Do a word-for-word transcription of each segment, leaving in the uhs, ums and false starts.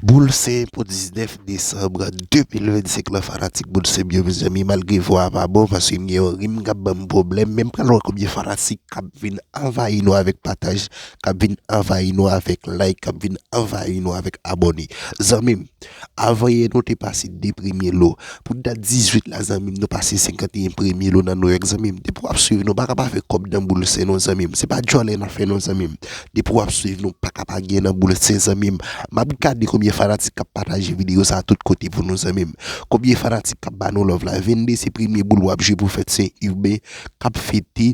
Boul Sen pou diznèf desanm de mil vennsenk lan, fanatik Boul Sen m yo, mezanmi, malgre vwa a pa bon, paske m gen yon rim k ap ban m pwoblèm, men m pral wè konbyen fanatik k ap vin anvayi nou avèk pataj, k ap vin anvayi nou avèk like, k ap vin anvayi nou avèk abòne. Zanmi m, avan yè nou te pase de premye lo. Pou dat dizuit la, zanmi m, nou pase senkanteyen premye lo nan Nouyòk, zanmi m. Depi w ap swiv nou, pa ka pa fè kòb nan Boul Sen non, zanmi m. Se pa djòlè n ap fè non, zanmi m. Depi w ap swiv nou, pa ka pa gen nan Boul Sen, zanmi m. M ap gade konbyen fanatik k ap pataje videyo sa a tout kote pou nou, zanmi m. Konbyen fanatik k ap ba nou love la. Vennde se premye boul w ap jwe pou fèt Sen Iben k ap fete,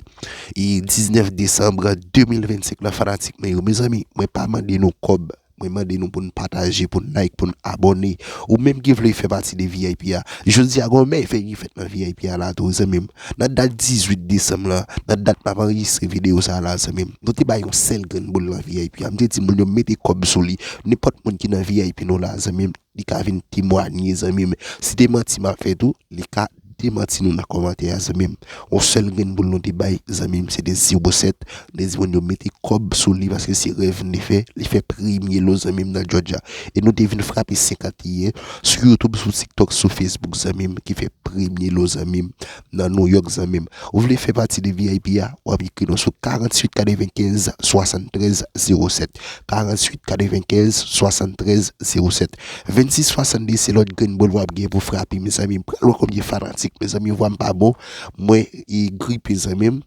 e, diznèf desanm de mil vennsenk lan, fanatik mwen yo. Mezanmi, mwen pa mande nou kòb. Mwen mande nou pou n pataje, pou n like, pou n abòne. Ou menm ki vle fè pati de V I P a. Jodi a, gen yon mèvèy ki fèt nan V I P a la tou, zanmi m. Nan dat dizuit desanm lan, nan dat m ap anrejistre videyo sa a la, zanmi m, nou te bay yon sèl grenn boul nan V I P a. M te di moun yo mete kòb sou li. Nenpòt moun ki nan V I P nou la, zanmi m, li ka vin temwanye, zanmi m. Si te manti m ap fè tou, li ka demanti nou nan kòmantè a, zanmi m. Yon sèl grenn boul nou te bay, zanmi m, se te zewo sèt. Nou te di moun yo mete kòb sou li paske se rèv m te fè. Li fè premye lo, zanmi m, nan Georgia. E nou te vin frape senkanteyen sou YouTube, sou TikTok, sou Facebook, zanmi m, ki fè premye lo, zanmi m, nan Nouyòk, zanmi m. Ou vle fè pati de V I P a, w ap ekri nou sou karanntuit katrevenkenz swasanntrèz zewo sèt. Karanntuit katrevenkenz swasanntrèz zewo sèt. Vennsis swasannde se lòt grenn boul w ap gen pou frape, mezanmi. M pral wè konbyen fanatik, mezanmi, vwa m pa bon. Mwen, e, gripe, zanmi m.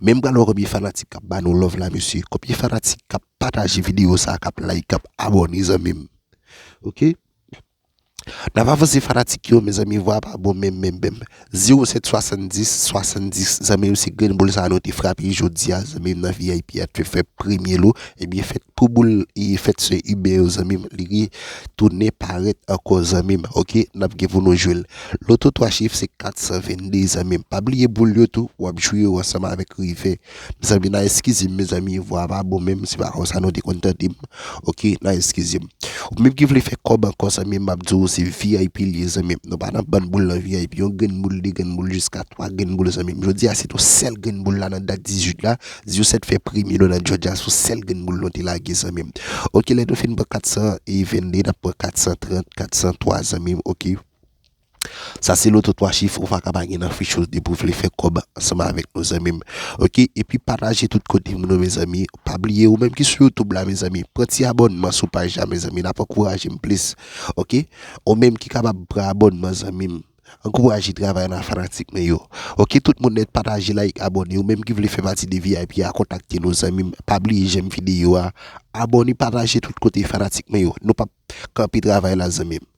Men m pral wè konbyen fanatik k ap ba nou love la, mesye. Konbyen fanatik k ap pataje videyo sa a, k ap like, k ap abòne, zanmi m. Oke? N ap avanse, fanatik yo, mezanmi, vwa pa bon menm, menm, menm. Zewo sèt swasanndis swasanndis, zanmi m, se grenn boul sa a nou te frape jodi a, zanmi m, nan V I P a, te fè premye lo, ebyen, fèt pou boul, e, fèt Sen Iben yo, zanmi m, li retounen parèt ankò, zanmi m, oke, n ap gen pou nou jwe l. Loto twa chif, se kat san vennde, zanmi m. Pa bliye boul yo tou, w ap jwe yo ansanm avèk revè. Mezanmi, n a eskize m, mezanmi, vwa pa bon menm, se pa konsa nou te konn tande m. Oke, n a eskize m. Ou menm ki vle fè kòb ankò, zanmi m, m ap di w se V I P li ye, zanmi m. Nou pa nan bann boul nan V I P, yon grenn boul, de grenn boul, jiska twa grenn boul, zanmi m. Jodi a, se tou sèl grenn boul la nan dat dizuit la. Zewo sèt fè premye lo nan Georgia, sou sèl grenn boul nou te lage, zanmi m. Oke, lè nou fin pran kat san vennde, n ap pran kat san trant, kat san twa, zanmi m, oke. Sa se loto twa chif, ou pa ka pa gen nan fich ou depi w vle fè kòb ansanm avèk nou, zanmi m. Oke, epi pataje tout kote pou nou, mezanmi. Pa bliye, ou menm ki sou YouTube la, mezanmi, pran ti abònman sou paj la, mezanmi, n ap ankouraje m plis. Oke? Ou menm ki kapab pran abònman, zanmi m, ankouraje travay la, fanatik mwen yo. Oke, tout moun nèt, pataje, like, abòne. Ou menm ki vle fè pati de V I P a, kontakte nou, zanmi m. Pa bliye jèm videyo a. Abòne, pataje tout kote, fanatik mwen yo. Nou p ap kanpe travay la, zanmi m.